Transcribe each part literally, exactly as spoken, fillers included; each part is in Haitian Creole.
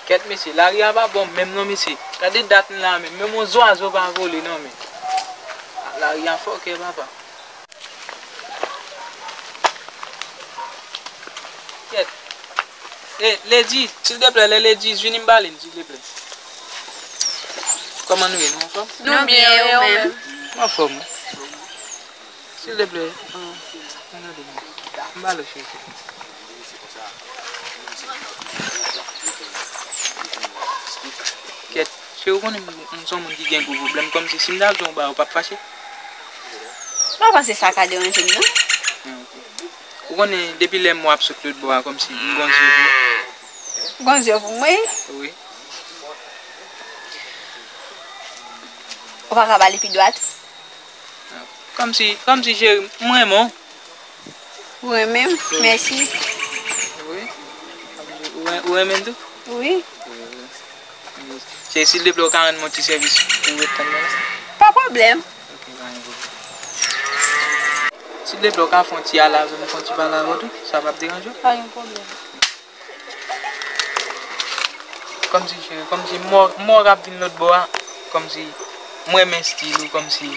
Kèt mesye, lari a pa bon menm non mesye. Gade dat nou la menm, menm yon zwazo pa vole non men. Lari a fòkè papa. Kèt. E, Lady, silteplè, lè Lady vini m pale n, silteplè. Kòman nou ye, nou anfòm? Nou byen, e ou menm? M anfòm wi. Silteplè, an, an gade m. M pale w cheri. Kèt, cheri, ou konnen m, m se yon moun ki gen gwo pwoblèm, kòmsi si m ta di w yon bagay, ou p ap fache? M pa panse sa ka deranje m non. Ah, ok. Ou konnen depi lè m wè w ap sot lòt bò a, kòmsi m gon zye pou ou. Gon zye pou mwen? Wi. Ou pa ka pale pi dwat? Kòmsi, kòmsi cheri, m renmen w. Ou renmen m? Mèsi. Wi. Ou ren-, ou renmen m tou? Wi. Cheri, silteplè, ou ka rann mwen ti sèvis pou w ret tann mwen la? Pa pwoblèm. Ok, pa gen pwoblèm. Silteplè, ou ka fè yon ti ale avè m, fè yon ti pale avè w tou? Sa p ap deranje w? Pa gen pwoblèm. Kòmsi cheri, kòmsi m wè w, m wè w k ap vin lòt bò a, kòmsi m renmen estil ou, kòmsi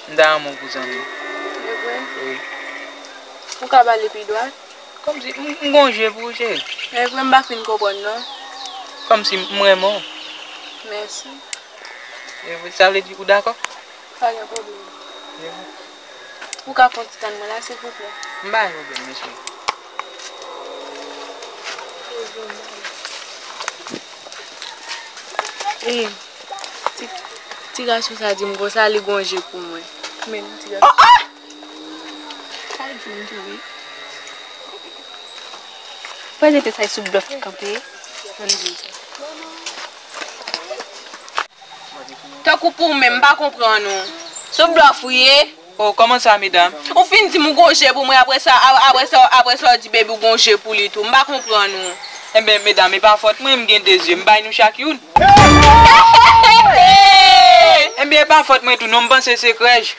m ta renmen w pou zanmi m. E vre? Wi. Ou ka pale pi dwat? Kòmsi m, m gon je pou ou, cheri. E vre, m pa fin konprann non. Kòmsi m renmen w. Mèsi. E vre, sa vle di ou dakò? Pa gen pwoblèm. E vre. Ou ka fè yon ti tann mwen la, silvouplè? M pa gen pwoblèm, mesye. E, ti, ti gason sa di m konsa, li gon je pou mwen. Men, ti gason. Oh, oh! Sa di m tou, wi. Prezante sa sou blòf ki kanpe. Ann di m sa. Tankou pou ou menm, m pa konprann ou. Sou blòf ou ye? Oh, kòman sa, medam? Ou fin di m ou gon je pou mwen, apre sa, a-, apre sa, apre sa, ou di baby ou gon je pou li tou. M pa konprann ou. Enben, medam, e pa fòt mwen, m gen de zye, m bay nou chak youn. Enben, e pa fòt mwen tou, non, m panse se krèj.